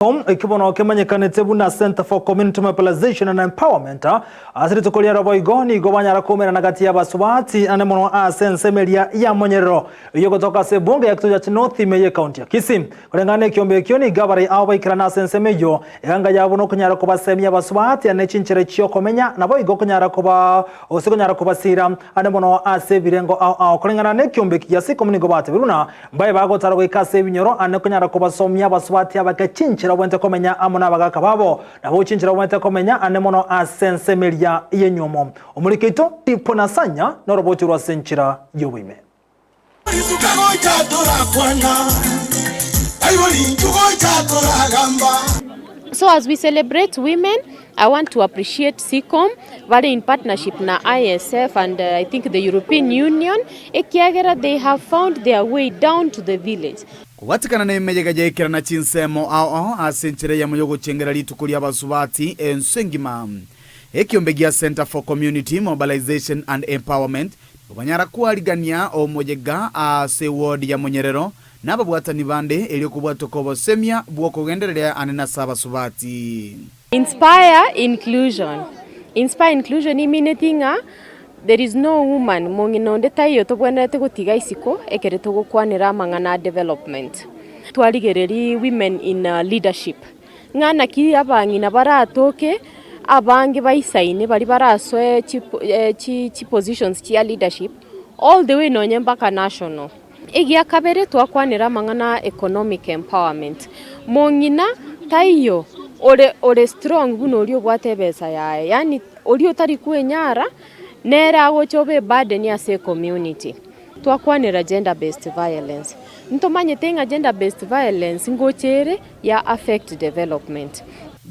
Ekio bono kemanyekanete buna Centre for Community Mobilization and Empowerment. Ase rituko riaro boigo nigo banyara koumerana gati y'abasubati ane mono ase ensemo eria ya Monyerero eyio egotoka ase ebunge ya Kitutu Chache North ime y'ecounty ya Kisii. Koreng'ana nekiombe ekio nigo abarai abo baikerana ase ensemo eyio eganga yabo nokonyara kobasemia abasubati ane chinchera chi'okomenya naboigo konyara koba gose konyara kobasira ane mono ase ebirengo ao ao. Koreng'ana nekiombe eki gia Sicom nigo batebire buna Mbaye bagotara goika ase ebinyoro ane konyara kobasomia abasubati abake chinchera obwenerete komenya amo nabagaaka babo, nabo chinchera obwenerete komenya ane mono ase ensemo eria y'enyuomo. Omoriki oito Tipo Nasanya noroboti orwo ase enchera y'oboime. Rituko gocha torakwana, Baibori intwe gocha toragamba. So as we celebrate women, I want to appreciate SEACOM bare in partnership na ISF and I think the European Union ekiagera they have found their way down to the village. Kobwatekana nemeyega yaikerana chinsemo ao ao ase enchera eyemo y'ogochengera rituko ri'abasubati ense engima. Ekiombe gia Centre for Community Mobilization and Empowerment nigo banyara koarigania omoyega ase eward ya Monyerero Nababwatani bande, erio kobwatoka obosemia bw'okogendereria ane nase abasubati. Inspire inclusion. Inspire inclusion imineti ng'a there is no woman, mong'ina onde taiyo tobwenerete gotiga isiko ekere togokwanera amang'ana a development. Twarigereria women in leadership, ng'a naki abang'ina baratoke abange baisaine baria barasoe chipositions chia leadership all the way nonye mpaka national. Egia kabere twakwanera amang'ana a economic empowerment. Mong'ina taiyo ore ore strong buna oria obwate ebesa yaye, yaani oria otari kwenyara nere agocha obe eburden ase ecommunity. Twakwanera gender based violence, ntomanyete ng'a gender based violence ngocha ere ya affect development.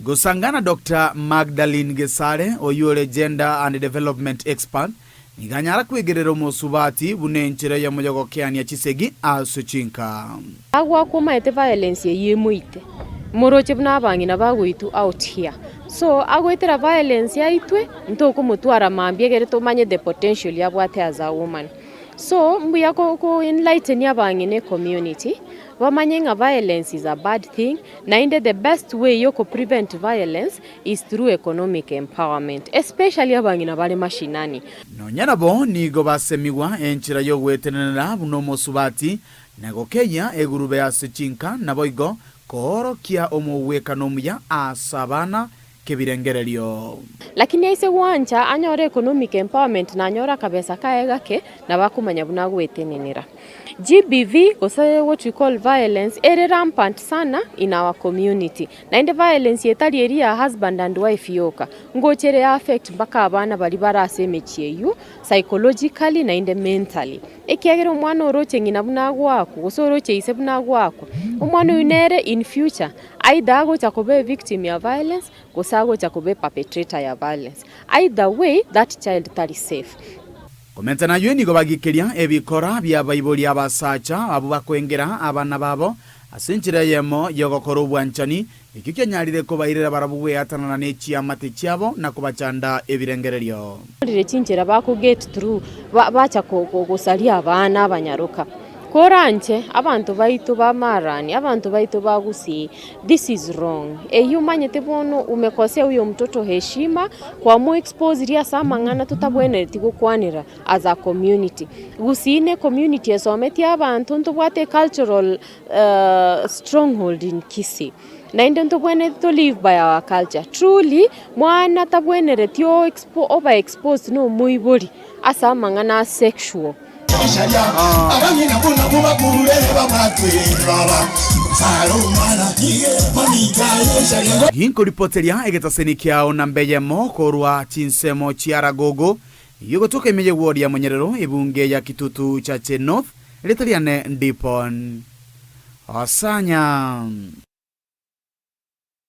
Gosangana Doctor Magdalene Gesare oyio ore Gender and Development Expert Nigo anyara kwegerera omosubati buna enchera eyemo y'ogokeania chisegi ase chinka. Agoakwa omaete violence eyio emoite, moroche buna abang'ina bagoitwa out here. So agoetera violence aitwe, ntokomotwara mambia egere tomanye the potential abwate as a woman. So mbuya ko ko enlighten abang'ina ecommunity, bamanye ng'a violence is a bad thing, naende the best way yoko prevent violence is through economic empowerment especially abang'ina bare mashinani. Nonya nabo nigo basemigwa enchera y'ogwetenenera buna omosubati, na gokeyia egurube ase chinka, naboigo koorokia omogwekano omuya ase abana kebirengererio. Lakini aise gwancha anyore economic empowerment na anyore akabesa kaye gake, nabo akomanya buna agwetenenera. GBV gose what we call violence ere rampant sana in our community. Naende violence etari eria ya husband and wife yoka, ngocha ere ya affect mpaka abana baria bare ase emechie eywo psychologically naende mentally. Ekiagera omwana oroche ng'ina buna agoakwa gose oroche ise buna agoakwa, omwana oyio nere in future either agocha koba evictim ya violence gose agocha koba eperpetrator ya violence. Either way that child tari safe. Komenta nayio nigo bagikeria ebikora bi'abaibori abasacha abwo bakoengera abana babo ase enchera eyemo y'ogokora obwanchani, ekio kianyarire kobairera barabwo gweatanana ne chiamate chiabo na kobachanda ebirengererio. Rire chinchera bako get through bacha gosaria abana abanyaroka. Koranche abanto baito ba Marani, abanto baito ba Gusii, this is wrong. Eyio omanyete bono umekosea huyo mtoto heshima, kwamo expose ria ase amang'ana totabwenereti gokwanera as a community. Gusii ne community esometie abanto ntobwate cultural stronghold in Kisii. Naende ntobwenerete to live by our culture. Truly, mwana tabwenereti o expo oba exposed na omoibori ase amang'ana a sexual. Ginkoripoteria egetaseni kiao namba eyemo korwa chinsemo chia Ragogo, eyio gotoka ime y'ewodi ya Monyerero, ebunge ya Kitutu Chache North, erieta riane Ndipon Osanya.